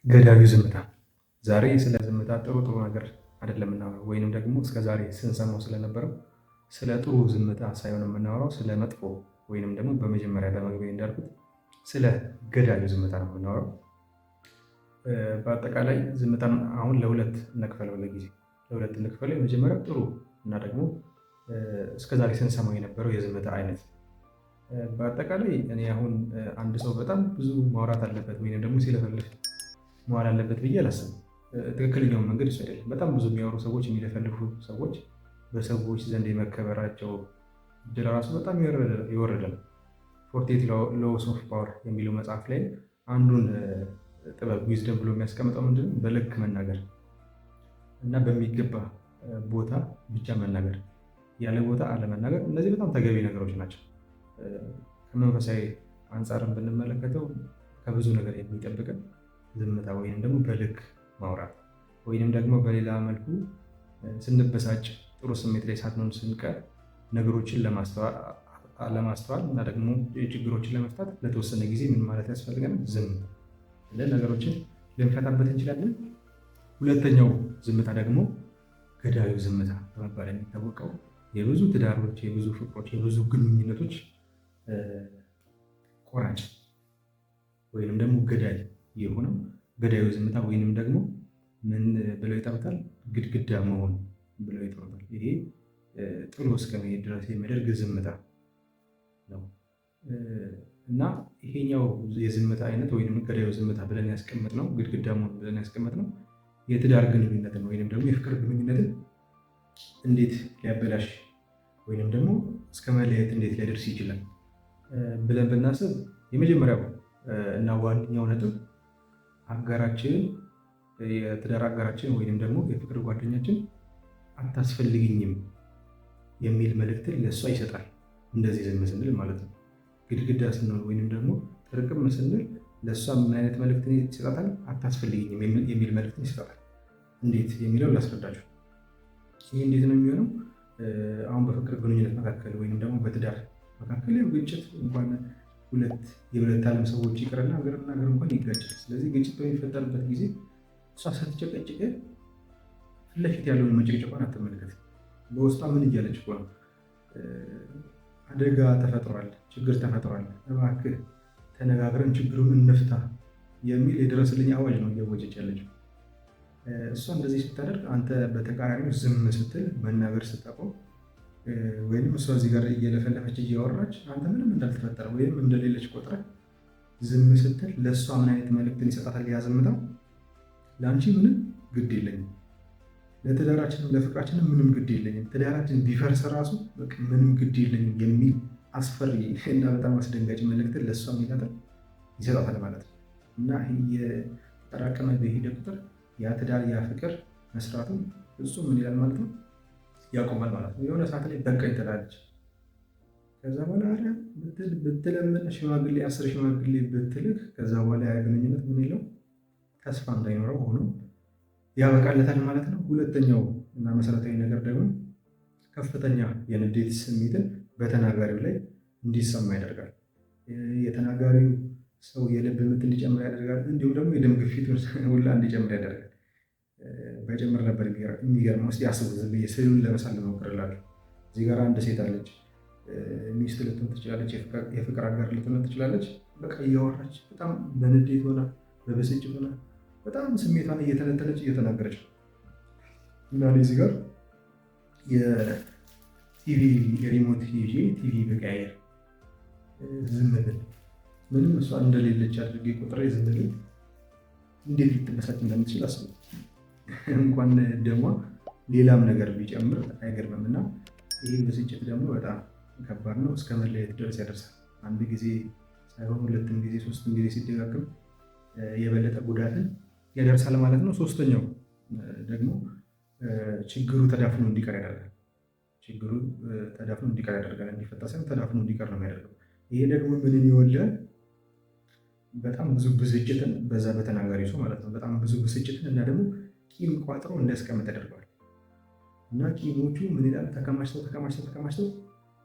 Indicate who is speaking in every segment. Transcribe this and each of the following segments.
Speaker 1: ገዳዩ ዝምታ። ዛሬ ስለ ዝምታ ጥሩ ጥሩ ነገር አይደለም የምናወራው፣ ወይንም ደግሞ እስከ ዛሬ ስንሰማው ስለነበረው ስለ ጥሩ ዝምታ ሳይሆን የምናወራው ስለ መጥፎ ወይንም ደግሞ በመጀመሪያ በመግቢያ እንዳልኩት ስለ ገዳዩ ዝምታ ነው የምናወራው። በአጠቃላይ ዝምታን አሁን ለሁለት እንክፈለው፣ ለጊዜ ለሁለት እንክፈለው። የመጀመሪያው ጥሩ እና ደግሞ እስከዛሬ ስንሰማው የነበረው የዝምታ አይነት። በአጠቃላይ እኔ አሁን አንድ ሰው በጣም ብዙ ማውራት አለበት ወይንም ደግሞ ሲለፈልፍ መዋል አለበት ብዬ አላስብም። ትክክለኛውን መንገድ እሱ አይደለም። በጣም ብዙ የሚያወሩ ሰዎች፣ የሚለፈልፉ ሰዎች በሰዎች ዘንድ የመከበራቸው እድል ራሱ በጣም የወረደ ነው። 48 Laws of Power የሚለው መጽሐፍ ላይ አንዱን ጥበብ wisdom ብሎ የሚያስቀምጠው ምንድነው? በልክ መናገር እና በሚገባ ቦታ ብቻ መናገር፣ ያለ ቦታ አለመናገር። እነዚህ በጣም ተገቢ ነገሮች ናቸው። ከመንፈሳዊ አንጻርም ብንመለከተው ከብዙ ነገር የሚጠብቅን ዝምታ ወይንም ደግሞ በልክ ማውራት ወይንም ደግሞ በሌላ መልኩ ስንበሳጭ፣ ጥሩ ስሜት ላይ ሳንሆን ስንቀር ነገሮችን ለማስተዋል እና ደግሞ ችግሮችን ለመፍታት ለተወሰነ ጊዜ ምን ማለት ያስፈልገናል? ዝም ብለን ነገሮችን ልንፈታበት እንችላለን። ሁለተኛው ዝምታ ደግሞ ገዳዩ ዝምታ በመባል የሚታወቀው የብዙ ትዳሮች፣ የብዙ ፍቅሮች፣ የብዙ ግንኙነቶች ቆራጭ ወይንም ደግሞ ገዳይ የሆነው ገዳዩ ዝምታ ወይንም ደግሞ ምን ብለው ይጠሩታል? ግድግዳ መሆን ብለው ይጠሩታል። ይሄ ጥሎ እስከመሄድ ድረስ የሚያደርግ ዝምታ ነው። እና ይሄኛው የዝምታ አይነት ወይንም ገዳዩ ዝምታ ብለን ያስቀመጥነው፣ ግድግዳ መሆን ብለን ያስቀመጥነው የትዳር ግንኙነትን ወይንም ደግሞ የፍቅር ግንኙነትን እንዴት ሊያበላሽ ወይንም ደግሞ እስከ መለያየት እንዴት ሊያደርስ ይችላል ብለን ብናስብ፣ የመጀመሪያው እና ዋነኛው ነጥብ አጋራችን፣ የትዳር አጋራችን ወይንም ደግሞ የፍቅር ጓደኛችን አታስፈልግኝም የሚል መልእክትን ለእሷ ይሰጣል። እንደዚህ ዝም ስንል ማለት ነው። ግድግዳ ስንሆን ወይንም ደግሞ ጥርቅም ስንል ለእሷ ምን አይነት መልእክትን ይሰጣታል? አታስፈልግኝም የሚል መልእክትን ይሰጣታል። እንዴት የሚለው ላስረዳችሁ። ይህ እንዴት ነው የሚሆነው? አሁን በፍቅር ግንኙነት መካከል ወይንም ደግሞ በትዳር መካከል ግጭት እንኳን ሁለት የሁለት ዓለም ሰዎች ይቅርና ሀገርና ሀገር እንኳን ይጋጫል። ስለዚህ ግጭት በሚፈጠርበት ጊዜ እሷ ስትጨቀጭቅ ፊት ለፊት ያለውን መጨቅጨቋን አትመልከት። በውስጧ ምን እያለች እኮ ነው? አደጋ ተፈጥሯል፣ ችግር ተፈጥሯል፣ እባክህ ተነጋግረን ችግሩን እንፍታ የሚል የድረስልኝ አዋጅ ነው እያወጀች ያለችው። እሷ እንደዚህ ስታደርግ አንተ በተቃራኒው ዝም ስትል፣ መናገር ስታቆም፣ ወይም እሷ እዚህ ጋር እየለፈለፈች እያወራች አንተ ምንም እንዳልተፈጠረ ወይም እንደሌለች ቆጥረህ ዝም ስትል ለእሷ ምን አይነት መልእክትን ይሰጣታል? ያ ዝምታ ለአንቺ ምንም ግድ የለኝም፣ ለትዳራችንም ለፍቅራችንም ምንም ግድ የለኝም፣ ትዳራችን ቢፈርስ ራሱ በቃ ምንም ግድ የለኝም የሚል አስፈሪ እና በጣም አስደንጋጭ መልእክትን ለእሷ ይላታል፣ ይሰጣታል ማለት ነው። እና እየተጠራቀመ በሄደ ቁጥር ያ ትዳር ያ ፍቅር መስራቱን ፍጹም ምን ይላል ማለት ነው፣ ያቆማል ማለት ነው። የሆነ ሰዓት ላይ በቃኝ ትላለች። ከዛ በኋላ ኧረ ብትለምን፣ ሽማግሌ 10 ሽማግሌ ብትልክ ከዛ በኋላ ያ ግንኙነት ምን የለው፣ ተስፋ እንዳይኖረው ሆኖ ያበቃለታል ማለት ነው። ሁለተኛው እና መሰረታዊ ነገር ደግሞ ከፍተኛ የንዴት ስሜትን በተናጋሪው ላይ እንዲሰማ ያደርጋል። የተናጋሪው ሰው የልብ ምት እንዲጨምር ያደርጋል። እንዲሁም ደግሞ የደም ግፊቱን ሁላ እንዲጨምር ያደርጋል። ባይጨምር ነበር የሚገርመው። እስኪ አስቡት፣ ዝም ብዬ ስዕሉን ለመሳል ልሞክርላችሁ። እዚህ ጋር አንድ ሴት አለች። ሚስት ልትሆን ትችላለች፣ የፍቅር አጋር ልትሆን ትችላለች። በቃ እያወራች በጣም በንዴት ሆና፣ በብስጭት ሆና፣ በጣም ስሜቷን እየተነተነች እየተናገረች ነው። እና እኔ እዚህ ጋር የ TV remote ይዤ ቲቪ በቀያየር ዝም ብል፣ ምንም እሷ እንደሌለች አድርጌ ቆጥሬ ዝም ብል እንዴት ልትበሳጭ እንደምትችል አስቡት። እንኳን ደሟ ሌላም ነገር ቢጨምር አይገርምም። እና ይህ ብስጭት ደግሞ በጣም ከባድ ነው። እስከ መለየት ድረስ ያደርሳል። አንድ ጊዜ ሳይሆን ሁለትም ጊዜ ሶስትም ጊዜ ሲደጋግም የበለጠ ጉዳትን ያደርሳል ማለት ነው። ሶስተኛው ደግሞ ችግሩ ተዳፍኖ እንዲቀር ያደርጋል። ችግሩ ተዳፍኖ እንዲቀር ያደርጋል። እንዲፈታ ሳይሆን ተዳፍኖ እንዲቀር ነው የሚያደርገው። ይሄ ደግሞ ምንን ይወልዳል? በጣም ብዙ ብስጭትን በዛ በተናጋሪ ሰው ማለት ነው። በጣም ብዙ ብስጭትን እና ደግሞ ቂም ቋጥሮ እንዲያስቀምጥ ያደርገዋል። እና ቂሞቹ ምን ይላል? ተከማችተው ተከማችተው ተከማችተው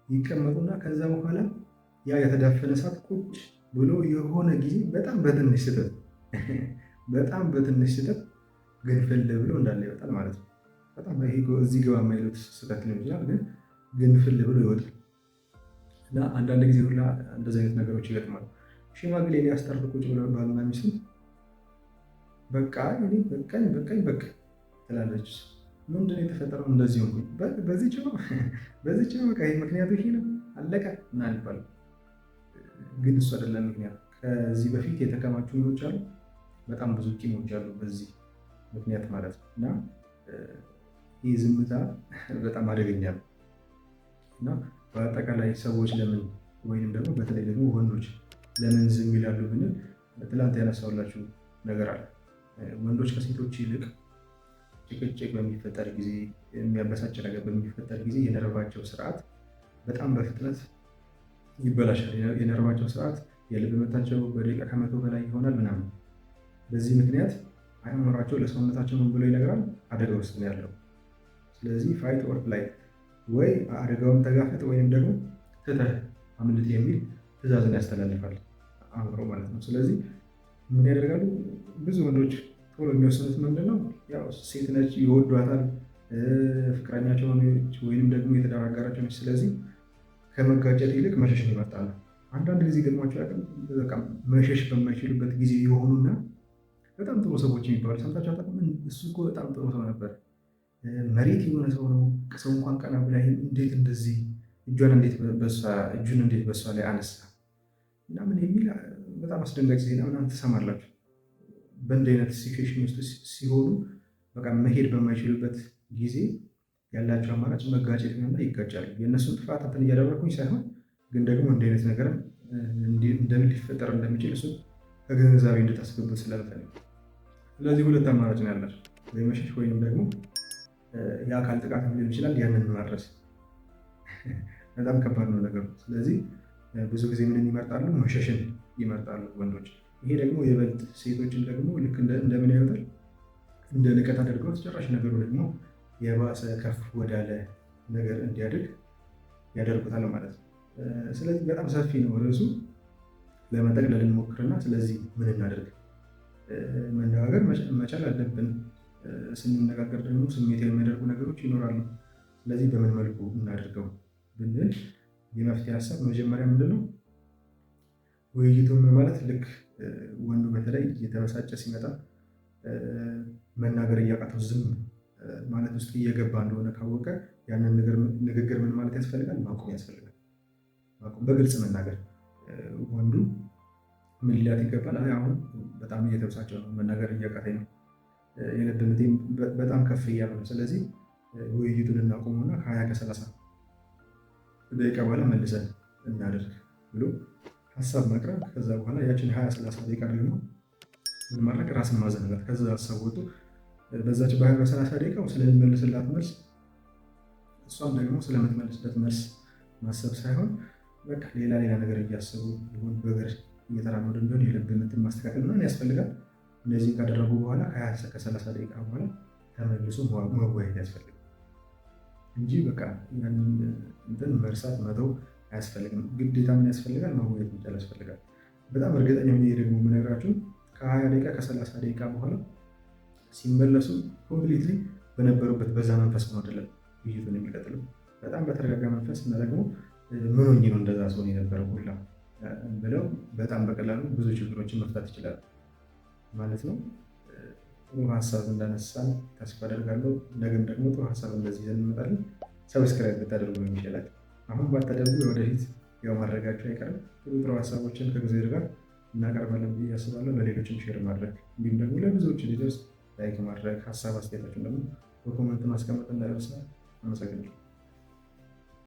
Speaker 1: ይቀመጡና ከዛ በኋላ ያ የተዳፈነ እሳት ቁጭ ብሎ የሆነ ጊዜ በጣም በትንሽ ስህተት በጣም በትንሽ ስህተት ግንፍል ብሎ እንዳለ ይወጣል ማለት ነው። በጣም ይሄ እዚህ ግባ የማይሉት ስህተት ሊሆን ይችላል፣ ግን ግንፍል ብሎ ይወጣል። እና አንዳንድ ጊዜ ሁላ እንደዚህ አይነት ነገሮች ይገጥማሉ። ሽማግሌ ሊያስታርቁ ቁጭ ብለው ባልና ሚስት በቃ እኔ በቃኝ በቃኝ በቃ ትላለች። ምንድን ነው የተፈጠረው? እንደዚህ ሆንኩኝ፣ በዚች ነው በዚች ነው፣ በቃ ይሄ ምክንያቱ ይሄ ነው፣ አለቀ እና ይባላል። ግን እሱ አይደለም ምክንያቱ። ከዚህ በፊት የተከማቹ ምኖች አሉ፣ በጣም ብዙ ቂሞች አሉ በዚህ ምክንያት ማለት ነው። እና ይህ ዝምታ በጣም አደገኛ ነው። እና በአጠቃላይ ሰዎች ለምን ወይንም ደግሞ በተለይ ደግሞ ወንዶች ለምን ዝም ይላሉ ብንል ትላንት ያነሳሁላችሁ ነገር አለ። ወንዶች ከሴቶች ይልቅ ጭቅጭቅ በሚፈጠር ጊዜ፣ የሚያበሳጭ ነገር በሚፈጠር ጊዜ የነርቫቸው ስርዓት በጣም በፍጥነት ይበላሻል። የነርቫቸው ስርዓት የልብ ምታቸው በደቂቃ 100 በላይ ይሆናል ምናምን። በዚህ ምክንያት አእምሯቸው ለሰውነታቸው ምን ብሎ ይነግራል? አደጋ ውስጥ ነው ያለው። ስለዚህ fight or flight፣ ወይ አደጋውን ተጋፈጥ ወይም ደግሞ ትተህ አምልጥ የሚል ትዕዛዝን ያስተላልፋል አእምሮ ማለት ነው። ስለዚህ ምን ያደርጋሉ? ብዙ ወንዶች ቶሎ የሚወስኑት ምንድን ነው? ያው ሴት ነች፣ ይወዷታል፣ ፍቅረኛቸው ነች ወይንም ደግሞ የትዳር አጋራቸው ነች። ስለዚህ ከመጋጨት ይልቅ መሸሽን ይመርጣሉ። አንዳንድ ጊዜ ገጥሟቸው ያውቃል? በቃ መሸሽ በማይችሉበት ጊዜ የሆኑና በጣም ጥሩ ሰዎች የሚባሉ ሰምታችሁ አታውቁም? እሱ እኮ በጣም ጥሩ ሰው ነበር፣ መሬት የሆነ ሰው ነው። ሰው እንኳን ቀና ብላ እንዴት እንደዚህ እጁን እንዴት በሷ ላይ አነሳ እና ምን የሚል በጣም አስደንጋጭ ዜና ምናምን ትሰማላችሁ። በእንዲህ አይነት situation ውስጥ ሲሆኑ በቃ መሄድ በማይችሉበት ጊዜ ያላቸው አማራጭ መጋጨት ነውና ይጋጫሉ። የእነሱን ጥፋት እንትን እያደረኩኝ ሳይሆን ግን ደግሞ እንዲህ አይነት ነገርም እንደምን ሊፈጠር እንደሚችል እሱ ከግንዛቤ እንድታስገቡት ስለምፈልግ፣ ስለዚህ ሁለት አማራጭ ነው ያላቸው፣ ወይ መሸሽ ወይም ደግሞ የአካል ጥቃት ሊሆን ይችላል፣ ያንን ማድረስ በጣም ከባድ ነው ነገሩ። ስለዚህ ብዙ ጊዜ ምንን ይመርጣሉ? መሸሽን ይመርጣሉ ወንዶች። ይሄ ደግሞ የበልጥ ሴቶችን ደግሞ ልክ እንደምን ያዩታል? እንደ ንቀት አድርገው ጭራሽ ነገሩ ደግሞ የባሰ ከፍ ወዳለ ነገር እንዲያድግ ያደርጉታል ማለት ነው። ስለዚህ በጣም ሰፊ ነው ርዕሱ። ለመጠቅለል እንሞክርና ስለዚህ ምን እናደርግ? መነጋገር መቻል አለብን። ስንነጋገር ደግሞ ስሜት የሚያደርጉ ነገሮች ይኖራሉ። ስለዚህ በምን መልኩ እናደርገው ብንል የመፍትሄ ሀሳብ መጀመሪያ ምንድነው? ውይይቱን ማለት ልክ ወንዱ በተለይ እየተበሳጨ ሲመጣ መናገር እያቃተው ዝም ማለት ውስጥ እየገባ እንደሆነ ካወቀ ያንን ንግግር ምን ማለት ያስፈልጋል? ማቆም ያስፈልጋል። ማቆም፣ በግልጽ መናገር። ወንዱ ምን ሊላት ይገባል? አይ አሁን በጣም እየተበሳጨሁ ነው፣ መናገር እያቃተኝ ነው፣ የልብ ምቴም በጣም ከፍ እያለ ነው። ስለዚህ ውይይቱን እናቆመውና ከ20 ከ30 ደቂቃ በኋላ መልሰን እናደርግ ብሎ ሀሳብ ማቅረብ። ከዛ በኋላ ያችን 20 30 ደቂቃ ደግሞ ምን ማድረግ? ራስን ማዘናጋት። ከዛ ሀሳብ ወጥቶ በዛች በ20 በ30 ደቂቃው ስለሚመልስላት መልስ እሷም ደግሞ ስለምትመልስለት መልስ ማሰብ ሳይሆን በቃ ሌላ ሌላ ነገር እያሰቡ ይሁን በእግር እየተራመዱ ቢሆን የልብ ምትን ማስተካከል ምናምን ያስፈልጋል። እነዚህን ካደረጉ በኋላ ከ20 ከ30 ደቂቃ በኋላ ተመልሶ መወያየት ያስፈልጋል እንጂ በቃ ያንን እንትን መርሳት መተው አያስፈልግም። ግዴታ ምን ያስፈልጋል? መወያየት መቻል ያስፈልጋል። በጣም እርግጠኛ ሆኜ ደግሞ የምነግራችሁ ከ20 ደቂቃ ከ30 ደቂቃ በኋላ ሲመለሱ completely በነበሩበት በዛ መንፈስ ነው አይደለም ውይይቱን የሚቀጥለው። በጣም በተረጋጋ መንፈስ እና ደግሞ ምን ሆኜ ነው እንደዛ ሰው የነበረው ሁላ ብለው በጣም በቀላሉ ብዙ ችግሮችን መፍታት ይችላሉ ማለት ነው። ጥሩ ሀሳብ እንዳነሳን ተስፋ አደርጋለሁ። ነገም ደግሞ ጥሩ ሀሳብ እንደዚህ ይዘን እንመጣለን። Subscribe ብታደርጉ ነው የሚሻላችሁ። አሁን ባታደርጉ ወደፊት ያው ማድረጋቸው አይቀርም። ጥሩ ጥሩ ሀሳቦችን ከጊዜ ጋር እናቀርባለን ብዬ አስባለሁ። ለሌሎችም share ማድረግ እንዲሁም ደግሞ ለብዙዎች እንዲደርስ like ማድረግ፣ ሀሳብ አስተያየታችሁን ደግሞ በ comment ማስቀመጥ እንዳይረሳ። አመሰግናለሁ።